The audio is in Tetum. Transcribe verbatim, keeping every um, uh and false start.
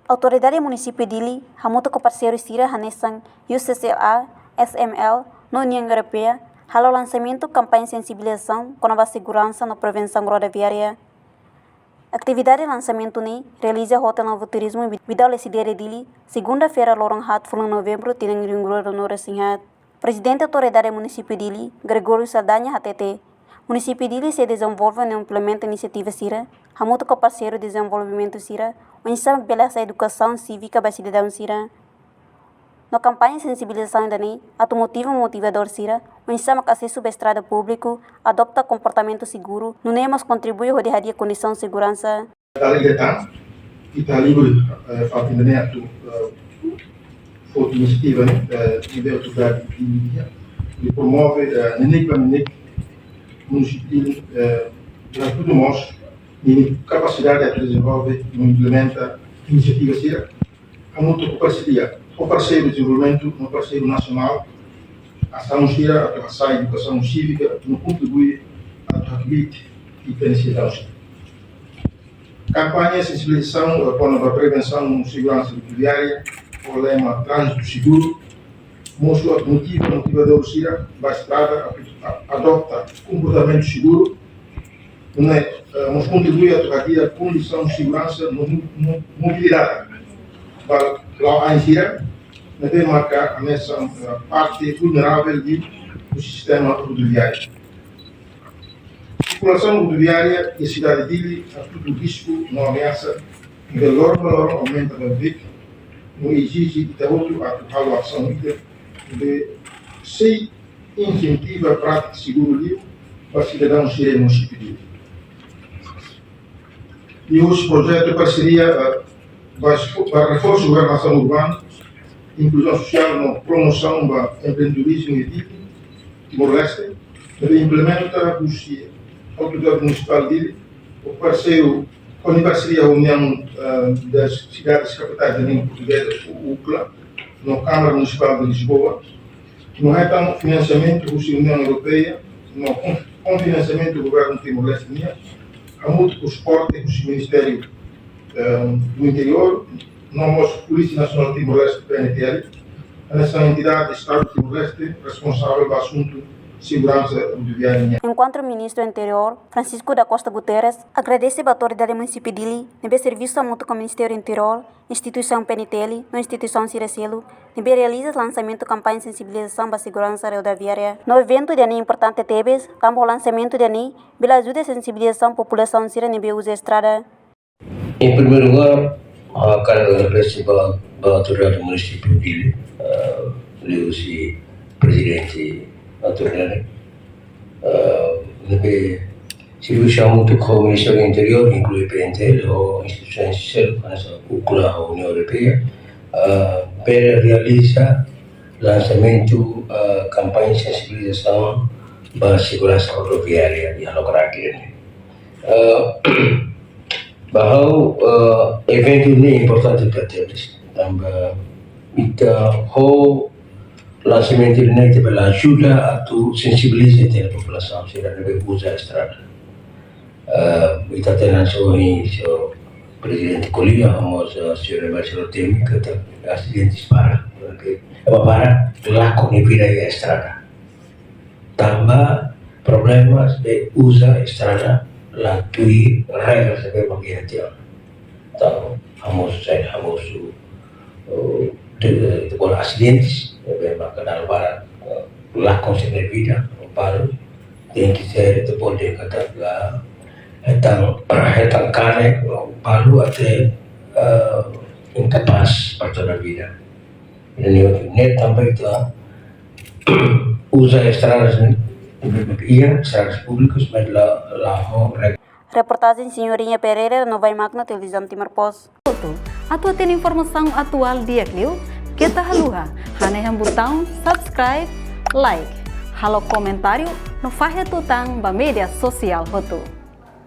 Autoridade Munisípiu Dili, hamutuk ho parseiru sira hanesan U C C L A, S M L, no Uniaun Europeia, halo lansamentu kampaña sensibilizasaun kona-ba seguransa no prevensaun rodoviária. Atividade lansamentu ne'e realiza Hotel Novo Turismo, Vidal Lecidere, Dili, segunda-feira, loron haat, fulan Novembru, tinan rihun rua ruanulu-resin haat. Prezidente Autoridade Munisípiu Dili, Gregório Saldanha, hateten, Munisípiu Dili sei dezenvolve no implementa inisiativa sira hamutuk ho parseiru dezenvolvimentu sira, oinsá bele hasa'e edukasaun sívika ba sidadaun sira. No kampaña sensibilizasaun ida-ne'e atu motiva motivadór sira oinsá mak asesu ba estrada públiku, adota komportamentu seguru, nune'e mós kontribui hodi hadi'a kondisaun seguransa. Dala ida tan, ita halibur, eh, fatin ida-ne'e atu, eh, foti inisiativa ne'e, eh, ne'ebé autoridade Dili nian, de promove, eh, neineik ba neineik munisípiu, eh, gratuitu mós, ninia kapasidade atu dezenvolve no implementa inisiativa sira, hamutuk ho parseria, ho parseiru dezenvolvimentu, no parseiru nasionál, asaun sira atu hasa'e edukasaun sívika, no kontribui atu hakbiit ita-nia sidadaun sira. Kampaña sensibilizasaun, eh, kona-ba prevensaun no seguransa rodoviária, ho lema Tránzitu Seguru, mosu atu motiva motivadór sira ba estrada atu a-, adota komportamentu seguru, nune'e, eh, mós kontribui atu hadi'a kondisaun seguransa no mo-, mo-, mobilidade ba la'o ain sira ne'ebé maka hanesan, eh, parte vulneravel di, do sistema rodoviáriu. Sirkulasaun rodoviária iha sidade Dili hatudu risku no ameasa ne'ebé loron ba loron aumenta ba beik, no ezije ita hotu atu halo asaun ida ne'ebé sei insentiva prátika seguru liu ba sidadaun sira iha munisípiu Dili. Liuhusi projetu parseria, eh, ba esfo-, ba reforsu governasaun urbana, inkluzaun sosiál no promosaun ba empreendedorizmu iha Dili, Timor-Leste, ne'ebé implementa husi Autoridade Munisipál Dili, ho parseiru, ho parseria ho União, eh, das Cidades Capitais da Língua Portuguesa, o UCLA, no Câmara Municipal de Lisboa, no hetan finansiamentu husi Uniaun Europeia, no kon-, konfinanciamentu governu Timor-Leste nian, hamutuk ho suporte husi Ministériu, eh, do Interiór, no mós Polísia Nasionál Timor-Leste, P N T L, hanesan entidade Estadu Timor-Leste responsavel ba asuntu seguransa rodoviária nian. Enkuantu Ministru Interiór, Francisco da Costa Guterres, agradese ba Autoridade Munisípiu Dili ne'ebé servisu hamutuk ho Ministériu Interiór, instituisaun P N T L no instituisaun sira seluk ne'ebé realiza lansamentu kampaña sensibilizasaun ba seguransa rodoviária. No eventu ida-ne'e importante tebes, tanba ho lansamentu ida-ne'e bele ajuda sensibilizasaun populasaun sira ne'ebé uza estrada. Em primeiro lugar, ha'u hakarak agradese ba, ba Autoridade Munisípiu Dili, eh, liuhusi Prezidente Autoridade, eh, ne'ebé servisu hamutuk ho Ministériu Interiór, inklui P N T L, ho instituisaun seluk, hanesan UCLA ho Uniaun Europeia, eh, bele realiza lansamentu, eh, kampaña sensibilizasaun ba seguransa rodoviária iha lokál ida-ne'e. Eh, ba ha'u, eh, eventu ne'e importante tebes, tanba ita ho lansamentu ne'e ita bele ajuda atu sensibiliza ita-nia populasaun sira ne'ebé uza estrada. Eh, ita hatene hanesan ohin señór Prezidente ko'alia, mós, eh, señór Emércio Rotemi, katak asidentes para, oke, ema para lakon nia vida iha estrada. Tanba problema de uza estrada la tuir regras ne'ebé mak iha tiha ona. Entaun, hamosu sai, hamosu, eh, de, de, de bola asidentes, ne'ebé maka dala barak, eh, lakon sira-nia vida, balu, tenke ser, ita bolu dehan katak la, hetan, hetan kanek, balu até, eh, inkapás para toda a vida. Ne'e, ne'e tanba ita uza estradas ne'e, iha estradas públikas, mas la, la ho reg- Reportajen Senhorinha Pereira, Novai Magno, Televizaun Timor Post. Hotu, atu hatene informasaun atuál di'ak liu, keta haluha hanehan butaun subscribe, like, halo komentáriu, no fahe tutan ba média sosiál hotu.